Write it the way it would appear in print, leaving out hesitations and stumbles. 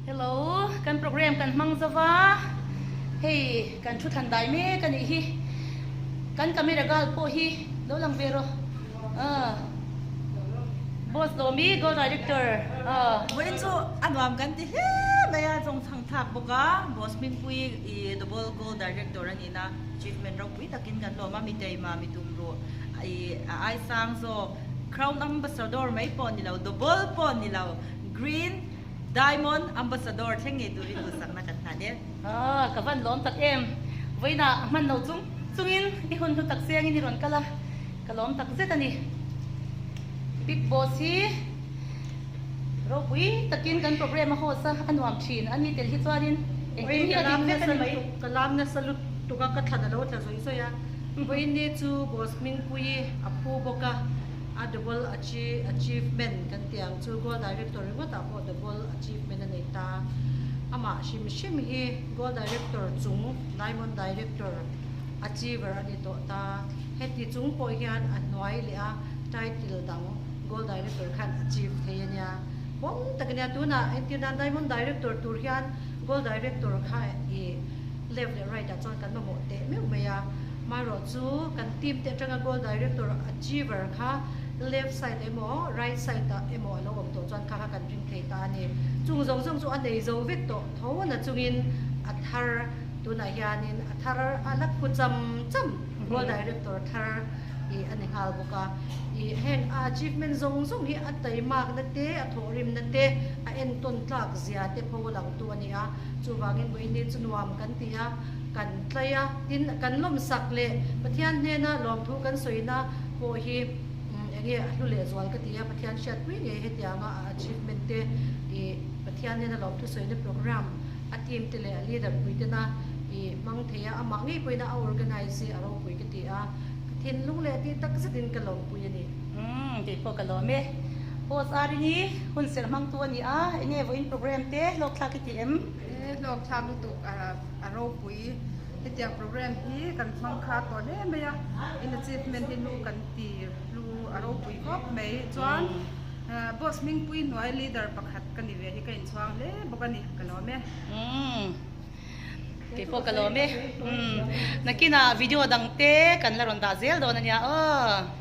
Hello, kan program kan hmang zo va, hei kan thu than dai mek a nih hi, kan camera girl pawh hi lo lang ve rawh, ah boss Lawmi gold director ah. Vawiin chu a nuam kan ti hle mai a, zawng chhang thlak bawk a, boss Hmingpui i double gold director a nihna achievement ropui takin kan lawm a, mi teima mi tum ruh i a ai sang zawk crown ambassador mai pawh ni lo double pawh ni lo green Diamond Ambassador thleng ngei turin duhsakna kan hlan e. Aw, ka van lawm tak em. Vawiinah hman lo chung chungin i hun hlu tak chiangin i rawn kal a, ka lawm tak zet a ni. Big Boss hi ropui takin kan program a host a, a nuam thin a ni tel hi chuanin engkim hi a dik vek a ni mai. Ka lam nasa lutuk a, ka thlan a lo tla zawih zawih a. Vawiin ni chu Boss Hmingpuii a phu bawk a. A double achievement kan tih ang chu Gold Director ringawtah pawh double achievement a nei ta. Amah hrim hrim hi Gold Director chung Diamond Director achiever a ni tawh ta. Heti chung pawh hian a hnuai leh a title dang Gold Director khan achieve thei a nia. Pawm tak a nia. Tunah entir nan Diamond Director tur hian Gold Director kha i left leh right ah chuan kan mamawh teh meuh mai a. Marawh chu kan team te atanga Gold Director Achiever kha left side emaw right side ah emaw a lo awm tawh chuan kha kha kan ring thei ta a ni. Chung zawng zawng chu a nei zo vek tawh tho na chungin a thar tunah hianin a thar a la khu cham cham Gold Director thar ih a ni nghal bawk a. Ih heng a achievement zawng zawng hi a taimakna te a thawhrimna te a entawn tlak zia te pho a lang tu a ni a. Chuvangin vawiin chu nuam kan ti a. Kan tlai a, tin kan lawmsak leh Pathian hnena lawmthu kan sawina pawh hi enge a hlu leh zual ka ti a, Pathian hriatpui ngei hetianga a achievement te ih Pathian hnena lawmthu sawina program a team te leh a leader pui tena ih hmang thei a, amah ngei pawhin a organize hi a ropui ka ti a, ka thinlung leh tih tak zetin ka lawmpui a ni. Umm kei pawh ka lawm e. Boss Arini hun serh hmangtu a ni a, enge vawiin program te hlawkthlak i ti em? He hlawkthlak lutuk a ropui. Hetiang program hi kan hmang kha tawh hle mai a, in achievement hi lu kan ti hlu a ropui khawp mai. Chuan boss Hmingpui hnuai leader pakhat ka ni ve hi ka inchhuang hle bawk a ni, ka lawm e. Umm kei pawh ka lawm e. Umm nakinah video dang te kan la rawn dah zel dawn a nia aw.